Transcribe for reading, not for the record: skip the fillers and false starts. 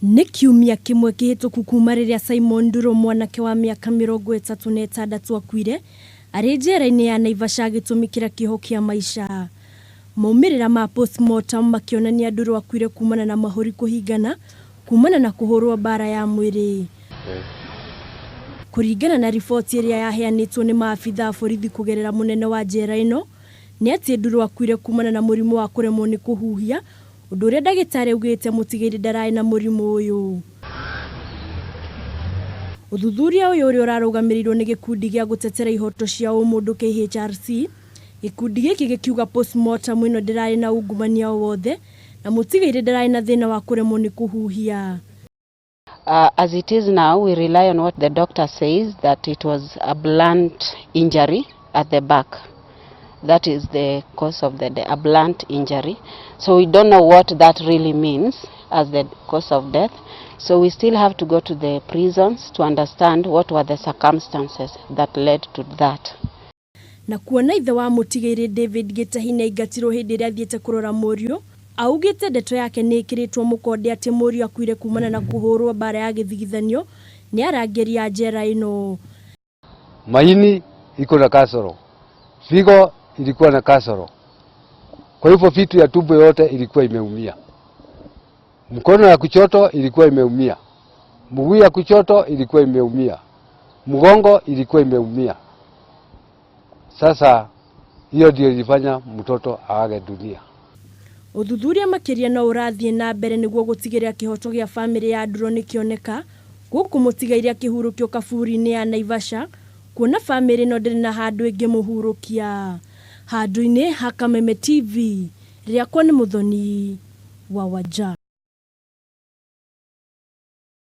Nĩ kiumia kĩmwe kĩhĩtũku kuma rĩrĩa Simon Nduro mwanake wa mĩaka 36 akuire arĩ njera-inĩ ya Naivasha agĩtũmĩkĩra kĩoho kĩa maica. Maumĩrĩra ma postmortem makĩonania Nduro akuire kumana na mahũri kũhingana kumana na kũhũrwo mbara ya mwĩrĩ. Kũringana na riboti ĩrĩa yaheanĩtwo nĩ maabitha a borithi kũgerera mũnene wa njera ĩno, nĩ atĩ Nduro akuire kumana na mũrimũ wa kũremwo nĩ kũhuhia, ũndũ ũrĩa ndagĩtarĩ augĩte mũtigĩrĩ ndararĩ na mũrimũ ũyũ. Ũthuthuria ũyũ ũrĩa ũrarũgamĩrĩirwo nĩ gĩkundi gĩa gũtetera ihoto cia ũmũndũ KHRC, gĩkundi gĩkĩ gĩkiuga postmortem ĩno ndĩrarĩ na ungumania o wothe na mũtigairĩ ndararĩ na thĩna wa kũremwo nĩ kũhuhia. As it is now, we rely on what the doctor says, that it was a blunt injury at the back. That is the cause of a blunt injury. So we don't know what that really means as the cause of death. So we still have to go to the prisons to understand what were the circumstances that led to that. Na kuona ithe wa mũtigairĩ David Gĩtahi nĩ aingatirwo hĩndĩ ĩrĩa athiĩte kũrora mũriũ, augĩte ndeto yake nĩ ĩkĩrĩtwo mũkonde atĩ mũriũ akuire kumana na kũhũrwo mbara ya gĩthigithanio nĩ arangĩri a njera ĩno. Maini iko na kasoro, figo ilikuwa na kasoro, kwa hivyo vitu ya tumbo yote ilikuwa imeumia, mkono ya kushoto ilikuwa imeumia, mguu ya kushoto ilikuwa imeumia, mgongo ilikuwa imeumia. Sasa hiyo ndio ilifanya mtoto aage dunia. Ũthuthuria makĩria no ũrathiĩ na mbere nĩguo gũtigĩrĩra kĩhoto gĩa bamĩrĩ ya Nduro nĩkĩoneka gũkũ mũtigairĩ akĩhurũkio kaburi-inĩ ya Naivasha kuona bamĩrĩ ĩno ndĩrĩ na handũ ĩngĩmũhurũkia. Handũ-inĩ ha Kameme TV, rĩakwa nĩ Mũthoni wa Wanja.